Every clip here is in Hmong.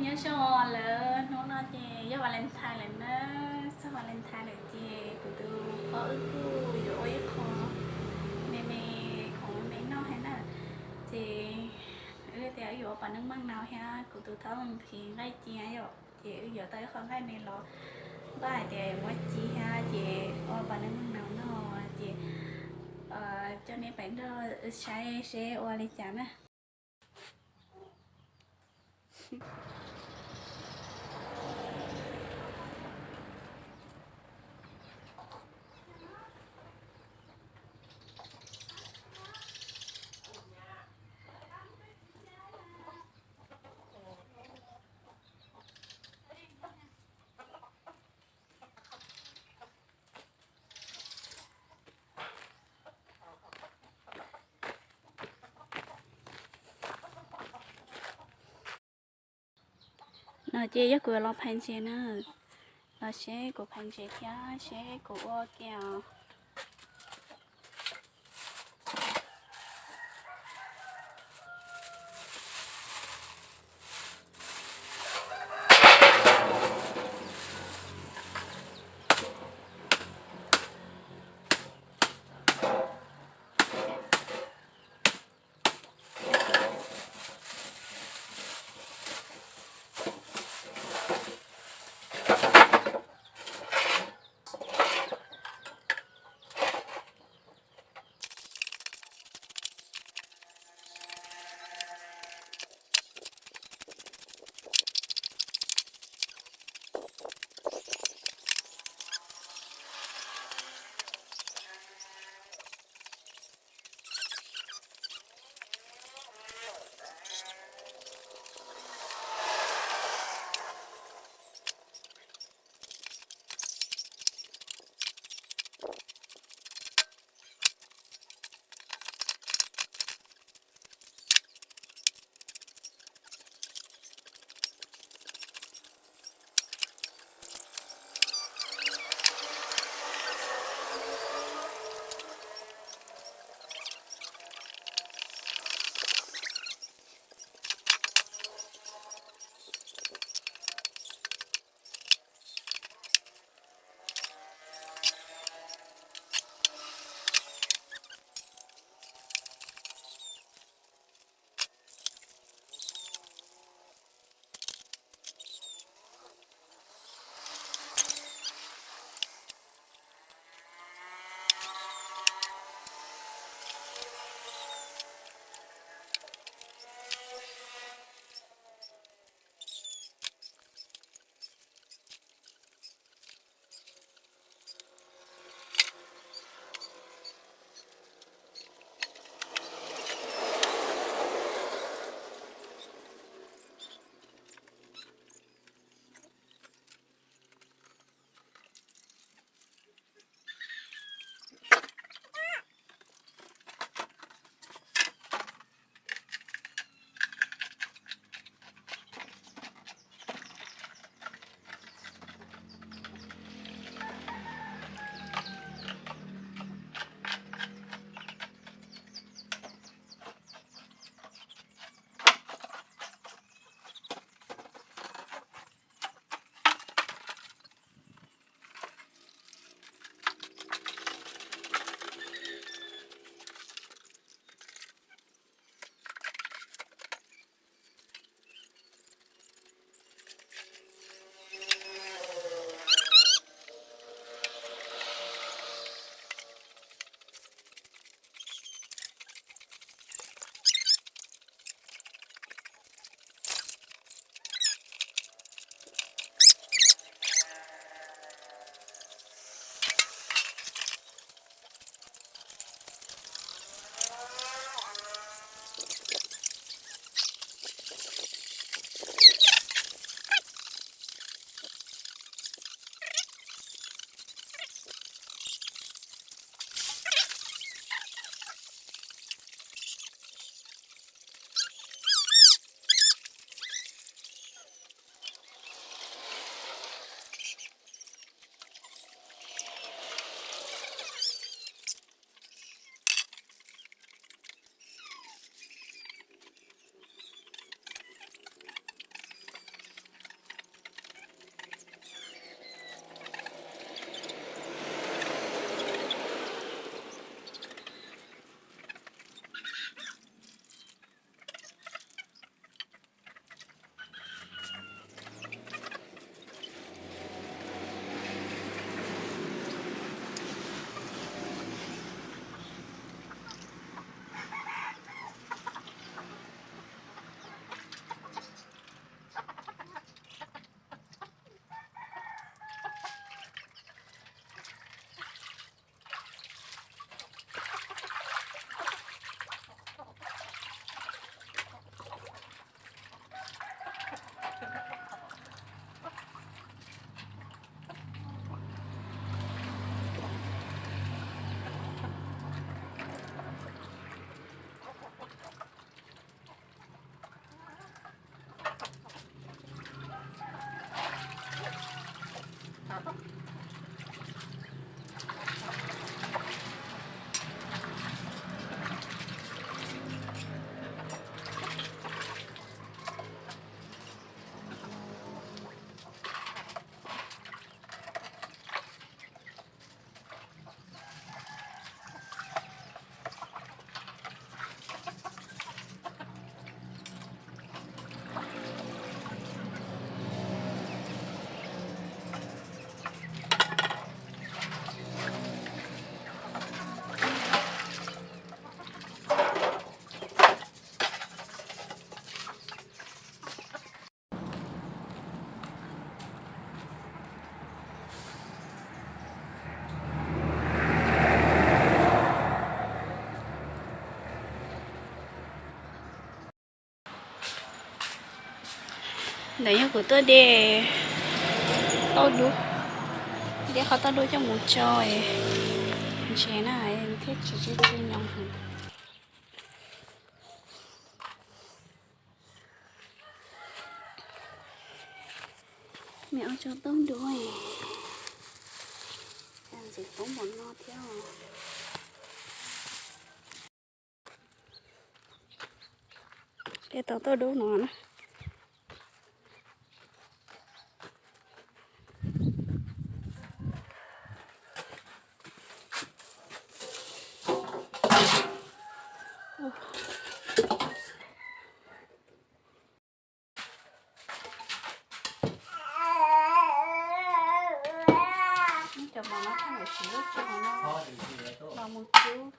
Nyob zoo lawm, hnub no ces yog Valentine lawm na, txog Valentine lawm ces kuv tus pog wb kuj yuav ua ib qho me me, khoom me me noj thiab na. Ces wb tias wb yuav ua pas neej meej no thiab kuv tus thab nqhis nqaij cia yom, ces wb yuav tau ib qho nqaij me los, npaj hais tias muab ci thiab ces ua pas neej meej no noj ces coj nej pais nrog saib seb ua li cas na. No ces yog kuv los phais ntses na, los seb kuv phais ntses thiab seb kuv ua kiag os. Ntawm yog kuv tuaj de tauj dub, de qhov tauj dub coj mus tso ntses na, thiaj tsis tsis tsis nyoos heev. Me ua tso tauj dub, ntxim poob npaum no thiab. De tau tauj dub no na. Cov mov no tsis lub tso no los mus cub.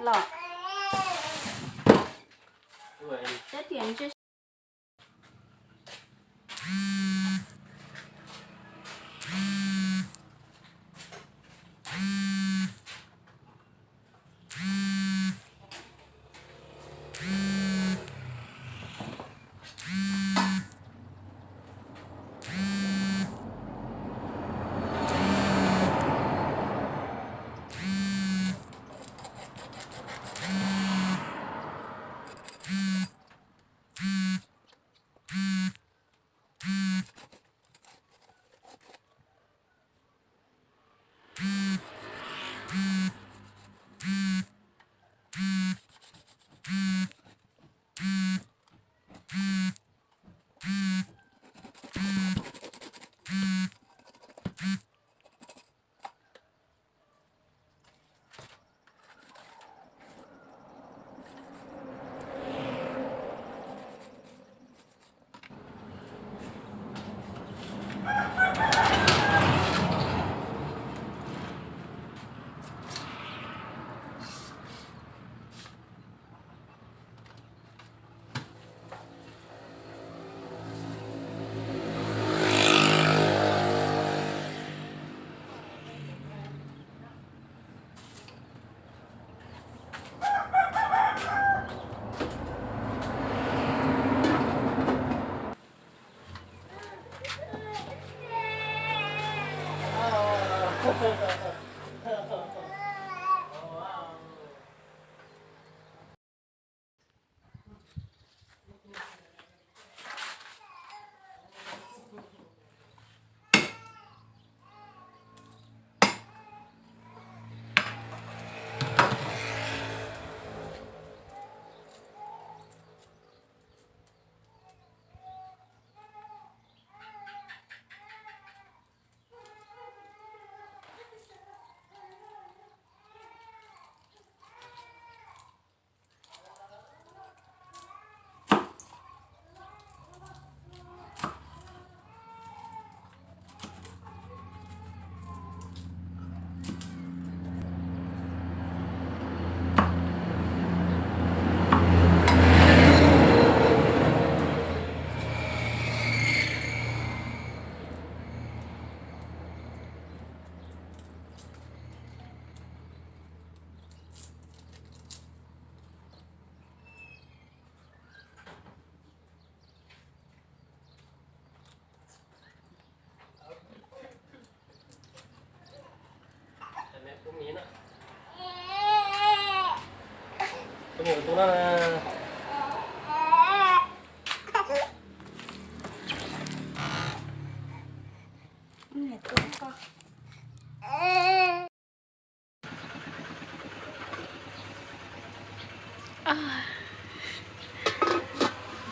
Los.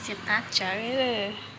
Txiv qab tsawv.